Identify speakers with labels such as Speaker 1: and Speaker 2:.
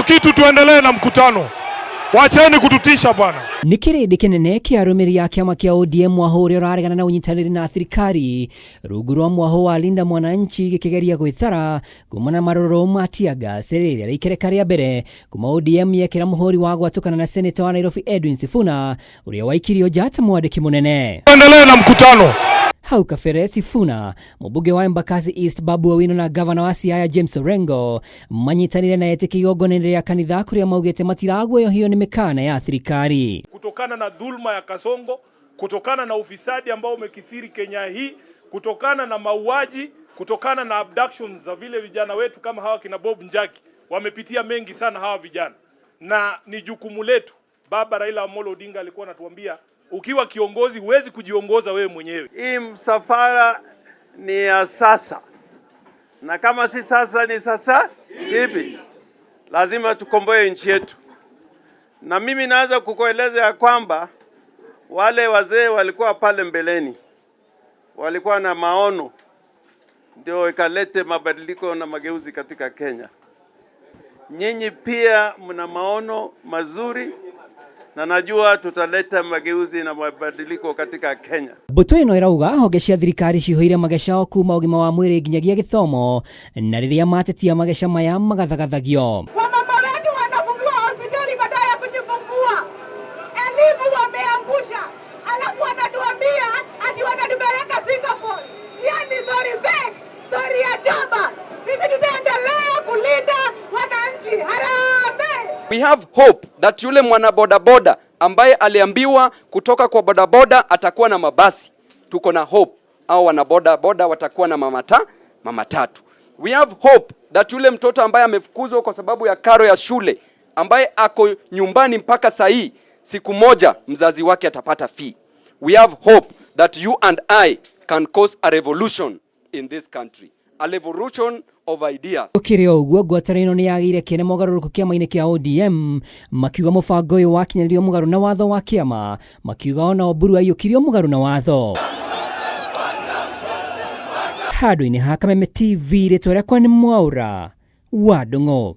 Speaker 1: Hiyo kitu, tuendelee na mkutano. Wacheni kututisha, bwana.
Speaker 2: Nĩ kĩrĩndĩ kĩnene kĩa arũmĩrĩri a kĩama kĩa ODM, mwahũ ũrĩa ũraregana na ũnyitanĩri na thirikari rungu rwa mwahũ wa Linda Mwananchi, gĩkĩgeria gwĩthara kumana na marũrũ ma tear gas, rĩrĩa rĩikereka rĩa mbere kuma ODM yekĩra mũhũri wa gwatũkana na seneta wa Nairobi Edwin Sifuna, ũrĩa waikirio nja ta mwandĩki mũnene.
Speaker 1: Tuendelee na mkutano.
Speaker 2: Hau kabere, Sifuna, mũmbunge wa Embakasi East Babu Owino na gavana wa Siaya James Orengo manyitanire na etĩki igongona-inĩ rĩa kanitha, kũrĩa maugĩte matiraguoyohio nĩ mĩkana ya thirikari.
Speaker 1: Kutokana na dhulma ya Kasongo, kutokana na ufisadi ambao umekithiri Kenya hii, kutokana na mauaji, kutokana na abductions za vile vijana wetu kama hawa kina Bob Njagi, wamepitia mengi sana hawa vijana, na ni jukumu letu. Baba Raila Amolo Odinga alikuwa anatuambia, ukiwa kiongozi huwezi kujiongoza wewe mwenyewe.
Speaker 3: Hii msafara ni ya sasa, na kama si sasa ni sasa hivi. Lazima tukomboe nchi yetu, na mimi naweza kukueleza ya kwamba wale wazee walikuwa pale mbeleni, walikuwa na maono, ndio ikalete mabadiliko na mageuzi katika Kenya. Nyinyi pia mna maono mazuri na najua tutaleta mageuzi na mabadiliko katika Kenya.
Speaker 2: Mbũtũ ĩno ĩrauga honge cia thirikari cihũire mageca o kuma ũgima wa mwĩrĩ nginyagia gĩthomo, na rĩrĩa matetia mageca maya magathagathagio.
Speaker 4: Wamama wetu wanafungiwa hospitali badala ya kujifungua, elimu wameangusha, alafu wanatuambia ati wanatupeleka Singapore. Hiyo ni story fake, story ya chama. Sisi tutaendelea kulinda wananchi. Harambee!
Speaker 5: We have hope that yule mwana bodaboda ambaye aliambiwa kutoka kwa bodaboda atakuwa na mabasi, tuko na hope au wana bodaboda watakuwa na mamatatu. We have hope that yule mtoto ambaye amefukuzwa kwa sababu ya karo ya shule, ambaye ako nyumbani mpaka sahii, siku moja mzazi wake atapata fee. We have hope that you and I can cause a revolution in this country, a revolution of ideas.
Speaker 2: Gũkĩrĩ o ũguo, ngwatanĩro ĩno nĩ yagĩire kĩene mogarũrũku kĩama-inĩ kĩa ODM, makiuga mũbango ũyũ wakinyanirio mũgarũ na watho wa kĩama, makiuga ona Oburu aiyũkirio mũgarũ na watho. Handũ-inĩ ha Kameme TV, rĩtwa rĩakwa nĩ Mwaũra wa Ndũng'ũ.